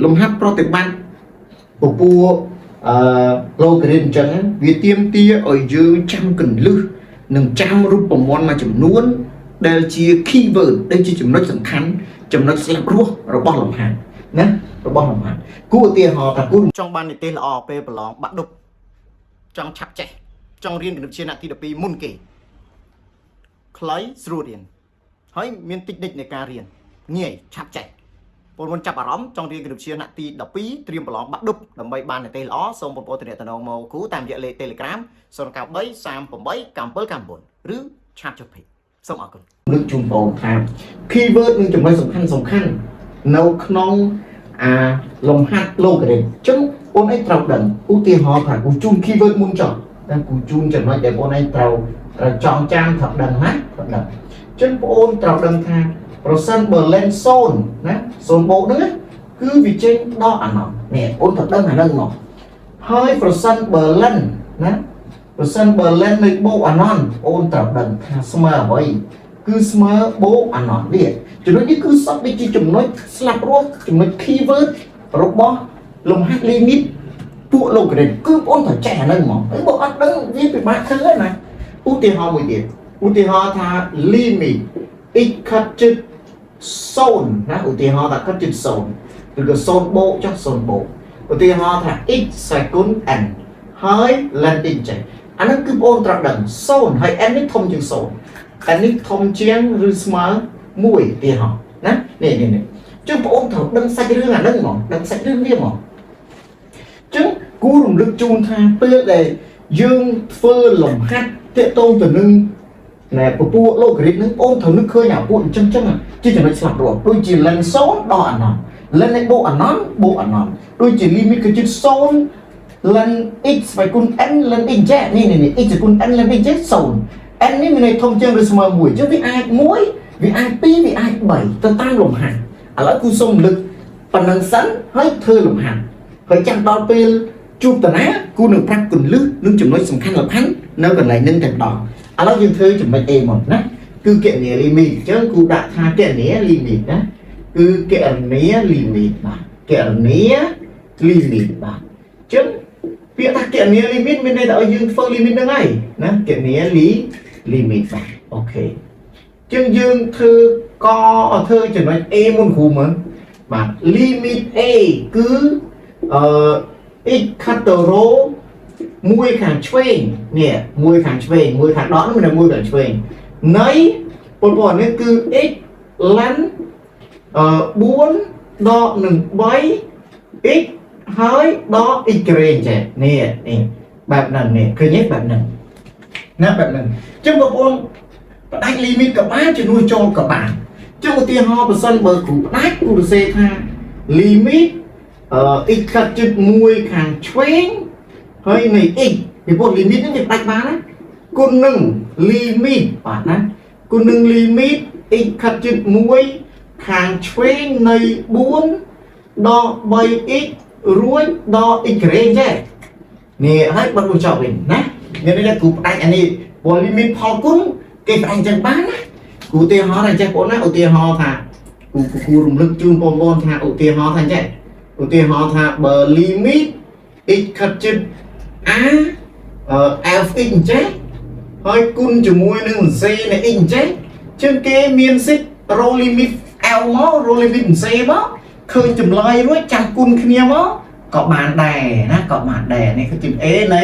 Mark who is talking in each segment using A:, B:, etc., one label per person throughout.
A: លំហាត់ប្រតិបត្តិពពួកអឺ logarithm អញ្ចឹងវាទាមទារឲ្យយើងចាំកន្លឹះនិងចាំរូបមន្តមួយចំនួន ដែលជា keyword ដែលជាចំណុចសំខាន់ចំណុចស្លាប់រស់របស់លំហាត់ណារបស់លំហាត់គួរឧទាហរណ៍ថាគួរ
B: ចង់បាននិទេសល្អពេលប្រឡងបាក់ឌុបចង់ឆាប់ចេះចង់រៀនគណិតវិទ្យាថ្នាក់ទី12មុនគេខ្លីស្រួលរៀនហើយមានតិចនិចនៃការរៀនងាយឆាប់ចេះបងប្អូនចាប់អារម្មណ៍ចង់រៀនគណិតវិទ្យាថ្នាក់ទី12ត្រៀមប្រឡងបាក់ឌុបដើម្បីបាននិទេសល្អសូមបងប្អូនទំនាក់ទំនងមកគ្រូតាមរយៈលេខ Telegram 093 38 97 99ឬ chat ចុះ page សូមអរគុណ
A: លើកជូនបងថា keyword និងចំណុចសំខាន់សំខាន់នៅក្នុងអាលំហាត់ logarithm អញ្ចឹងបងឯងត្រូវដឹងឧទាហរណ៍ថាគូជូន keyword មុនចុះតែគូជូនចំណុចដែលបងឯងត្រូវត្រូវចងចាំត្រូវដឹងណាត្រូវដឹងអញ្ចឹងបងអូនត្រូវដឹងថាប្រសិនបើ ln 0ណា0បូកហ្នឹងណាគឺវាចេញដកអាណនេះបងត្រូវដឹងអាហ្នឹងមកហើយប្រសិនបើ ln ណាប្រសិនបើ ln នៃបូកអាណអូនត្រូវដឹងថាស្មើអ្វី គឺស្មើបូកអាណនេះចំណុចនេះគឺសតដូចជាចំណុចស្លាប់រស់ចំណុច keyword របស់លំហាត់ limit ពួក logarithm គឺបងត្រូវចេះអាហ្នឹងហ្មងហើយបើអត់ដឹងវាពិបាកធ្វើណាឧទាហរណ៍មួយទៀតឧទាហរណ៍ថា limit x ខិតជិត0ណាឧទាហរណ៍ថាខិតជិត0ឬក៏0បូកចុះ0បូកឧទាហរណ៍ថា x ស្វ័យគុណ n ហើយ ln x ចេះអាហ្នឹងគឺបងត្រូវដឹង0ហើយ n នេះធំជាង0 n នេះធំជាងឬស្មើ1ទីហោណានេះនេះនេះចឹងបងអូនត្រូវដឹងសាច់រឿងអាហ្នឹងហ្មងដឹងសាច់រឿងវាហ្មងចឹងគូរំលឹកជូនថាពេលដែលយើងធ្វើលំហាត់តាកតងទៅនឹងណែពពួក logarithm ហ្នឹងបងត្រូវនឹកឃើញអាពួកអញ្ចឹងចឹងជាចំណុចស្លាប់រស់ដូចជា ln 0ដល់អាណ ln នៃបូកអាណបូកអាណដូចជា limit គឺជិត0 ln x ស្វ័យគុណ n ln x ចេះនេះនេះ x គុណ n ln x ចេះ0 n នេះមានន័យធំជាងឬស្មើ1អញ្ចឹងវាអាច1វាអាច2វាអាច3ទៅតាមលំហាត់ឥឡូវគូសុំលើកប៉ុណ្ណឹងសិនហើយធ្វើលំហាត់ហើយចាំដល់ពេលជួបតាណាគូនឹងប្រាប់គន្លឹះនិងចំណុចសំខាន់សំខាន់នៅកន្លែងនឹងតែម្ដងឥឡូវយើងធ្វើចំណុច A មកណាគឺគណនា limit អញ្ចឹងគូដាក់ថាគណនា limit ណាគឺគណនា limit បាទគណនា limit បាទអញ្ចឹងពាក្យថាគណនា limit មានន័យថាឲ្យយើងធ្វើ limit ហ្នឹងហើយណាគណនា limit បាទ OK ជាងយើងធ្វើកធ្វើចំណុច A មុនគ្រូមើលបាទ limit A គឺអឺ x ខិតទៅរ៉ូមួយខាងឆ្វេងនេះមួយខាងឆ្វេងមួយខាងដកនោះមានមួយខាងឆ្វេងនៃពលពណ៌នេះគឺ x ln អឺ4ដកនឹង3 x ហើយដក x ក្រែងចេះនេះនេះបែបហ្នឹងនេះឃើញទេបែបហ្នឹងណាបែបហ្នឹងអញ្ចឹងបងប្អូនផ្ដាច់ limit ក៏បានជំនួសចូលក៏បានអញ្ចឹងឧទាហរណ៍បើសិនបើគ្រូផ្ដាច់គ្រូសរសេរថា limit អឺ x ខិតជិត1ខាងឆ្វេងហើយនៃ x ពីព្រោះ limit ហ្នឹងវាផ្ដាច់បានណាគុណនឹង limit បាទណាគុណនឹង limit x ខិតជិត1ខាងឆ្វេងនៃ4ដក 3x រួចដក x ក្រែងចេះនេះហើយបិទមួយចប់វិញណាមានន័យថាគ្រូផ្ដាច់អានេះព្រោះ limit ផលគុណគេផ្ដាច់អញ្ចឹងបានណាគ្រូឧទាហរណ៍ថាអញ្ចេះបងណាឧទាហរណ៍ថាគ្រូគ្រូរំលឹកជូនបងប្អូនថាឧទាហរណ៍ថាអញ្ចេះឧទាហរណ៍ថាបើ limit x ខិតជិត a អឺ f x អញ្ចេះហើយគុណជាមួយនឹង c នៃ x អញ្ចេះជាងគេមានសិទ្ធរក limit l មករក limit c មកឃើញចម្លើយរួចចាំគុណគ្នាមកក៏បានដែរណាក៏បានដែរនេះគឺជា a នៃ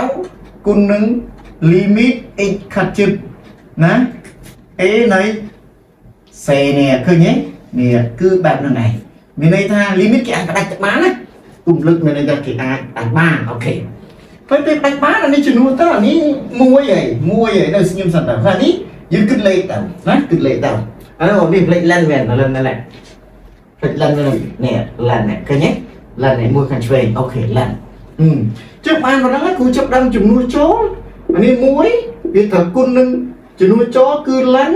A: l គុណនឹង limit x ខិតជិតណា a នៃ c នេះឃើញទេនេះគឺបែបហ្នឹងឯងមានន័យថា limit គេអាចផ្ដាច់បានណាគុំលឹកមានន័យថាគេអាចផ្ដាច់បាន OK ហើយពេលផ្ដាច់បានអានេះជំនួសទៅអានេះមួយហើយមួយហើយនៅស្ងៀមសិនទៅហើយនេះយើងគិតលេខទៅណាគិតលេខទៅអានោះនេះផ្លេច ln មែន ln นั่นแหละផ្លេច ln នេះ ln នេះឃើញទេ ln នេះមួយខាងឆ្វេង OK ln អឺជិះបានប៉ុណ្ណឹងហើយគ្រូចាប់ដើមជំនួសចូលអានេះមួយវាត្រូវគុណនឹងជំនួសចូលគឺ ln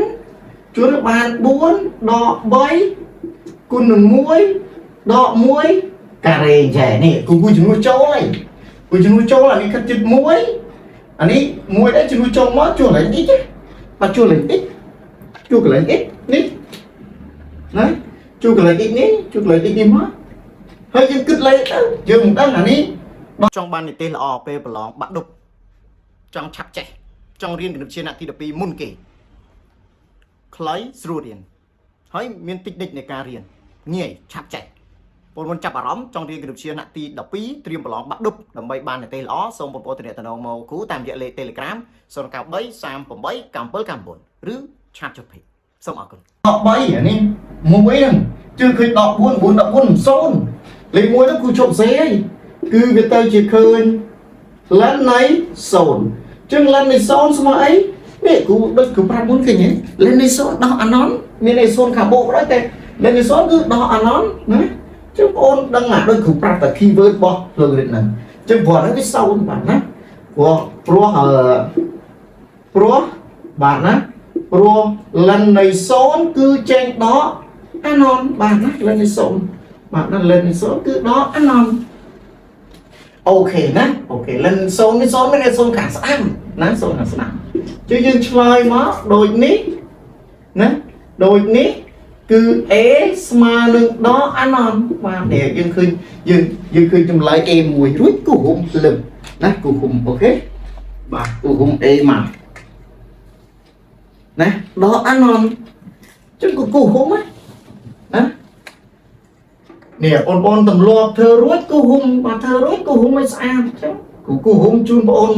A: ជួនបាន4ដក3គុណនឹង1ដក1ការ៉េចែនេះគូគូជំនួសចូលហើយគូជំនួសចូលអានេះខិតជិត1អានេះ1ដែរជំនួសចូលមកជួលកន្លែង x បាទជួលកន្លែង x ជួលកន្លែង x នេះណាជួលកន្លែង x នេះជួលកន្លែង x នេះមក ហើយយើងគិតលេខទៅយើងមិនដឹងអានេះ
B: ចង់បាននិទេសល្អពេលប្រឡងបាក់ឌុបចង់ឆាប់ចេះចង់រៀនគណិតវិទ្យាថ្នាក់ទី12មុនគេខ្លីស្រួលរៀនហើយមានតិចនិចនៃការរៀនងាយឆាប់ចេះបងប្អូនចាប់អារម្មណ៍ចង់រៀនគណិតវិទ្យាថ្នាក់ទី12ត្រៀមប្រឡងបាក់ឌុបដើម្បីបាននិទេសល្អសូមបងប្អូនទំនាក់ទំនងមកគ្រូតាមរយៈលេខ Telegram 093 38 97 ឬ chat ចុះ page សូមអរគុណ
A: ដក3អានេះមួយហ្នឹងជឿឃើញដក4 9 14 0លេខ1ហ្នឹងគឺជប់សេហើយគឺវាទៅជាឃើញ ln នៃ0ចឹង ln នៃ0ស្មើអីនេះគ្រូដូចគ្រូប្រាប់មុនឃើញទេ ln នៃ0ដោះអាណន់មានន័យ0ខាងបូកក៏ដោយតែ ln នៃ0គឺដោះអាណន់ណាចឹងបងអូនដឹងអាដូចគ្រូប្រាប់តែ keyword របស់ logarithm ហ្នឹងចឹងព្រោះហ្នឹងវា0បាទណាព្រោះព្រោះអឺព្រោះបាទណាព្រោះ ln នៃ0គឺចេញដកអាណន់បាទណា ln នៃ0បាទណា ln នៃ0គឺដកអាណន់ OK ណា OK ln 0នេះ0មានន័យ0ខាងស្ដាំណា0ខាងស្ដាំជឿយើងឆ្លើយមកដូចនេះណាដូចនេះគឺ A ស្មើនឹងដកអាណន់បាទនេះយើងឃើញយើងយើងឃើញចម្លើយ A1 រួចគូហុំលឹមណាគូហុំ OK បាទគូហុំ A មកណាដកអាណន់ចឹងគូគូហុំណាណានេះបងប្អូនទម្លាប់ធ្វើរួចគូហុំបាទធ្វើរួចគូហុំឲ្យស្អាតចឹងគូគូហុំជូនបងប្អូន។